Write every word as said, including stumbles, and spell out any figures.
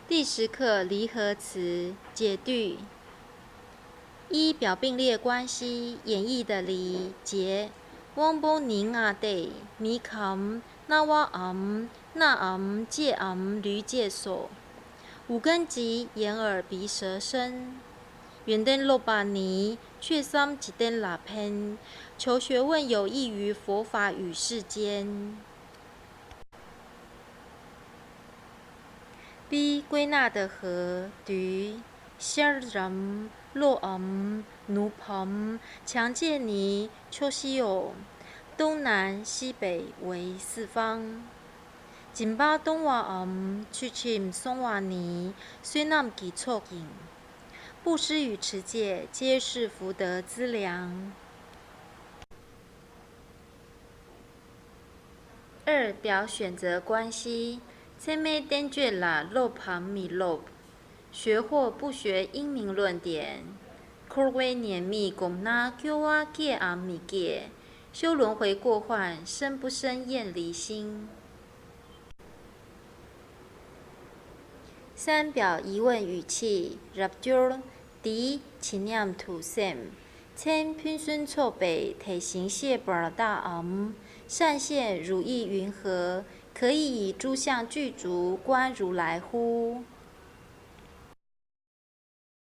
第十课离合词，解句。一、表并列关系，演绎的礼节。དབང་པོ་ནི་ང་སྟེ། མིག་གམ། རྣ་བའམ། སྣའམ། ལྕེའམ། ལུས་བཅས་སོ། 五根及眼耳鼻舌身。 ཡོན་ཏན་སློབ་པ་ནི། ཆོས་སམ་འཇིག་རྟེན་ལ་ཕན། 求学问有益于佛法与世间。 B、归纳的和， བསྡུས། ཤར་རམ། ལྷོའམ། ནུབ་བམ། བྱང་བྱེད་ནི་ཕྱོགས་བཞིའོ། 东南西北为四方。 སྦྱིན་པ་གཏོང་བའམ་ཚུལ་ཁྲིམས་སྲུང་བ་ནི་བསོད་ནམས་ཀྱི་ཚོགས་ཡིན། 布施与持戒皆是福德资粮。 二、表选择关系。 ཚད་མའི་བསྟན་བཅོས་ལ་སློབ་བམ་མི་སློབ། 学或不学应名论点。 འཁོར་བའི་ཉེས་དམིགས་བསྒོམས་ན་སྐྱོ་བ་སྐྱེའམ་མི་སྐྱེ། 修轮回过患深不深厌离心。 三、表疑问语气， རབ་སྐྱོར། འདིའི་ཇི་སྙམ་དུ་སེམས། མཚན་ཕུན་སུམ་ཚོགས་པའི་དེ་བཞིན་གཤེགས་པར་བལྟའམ། 善现如意云何，可以以诸相具足观如来乎。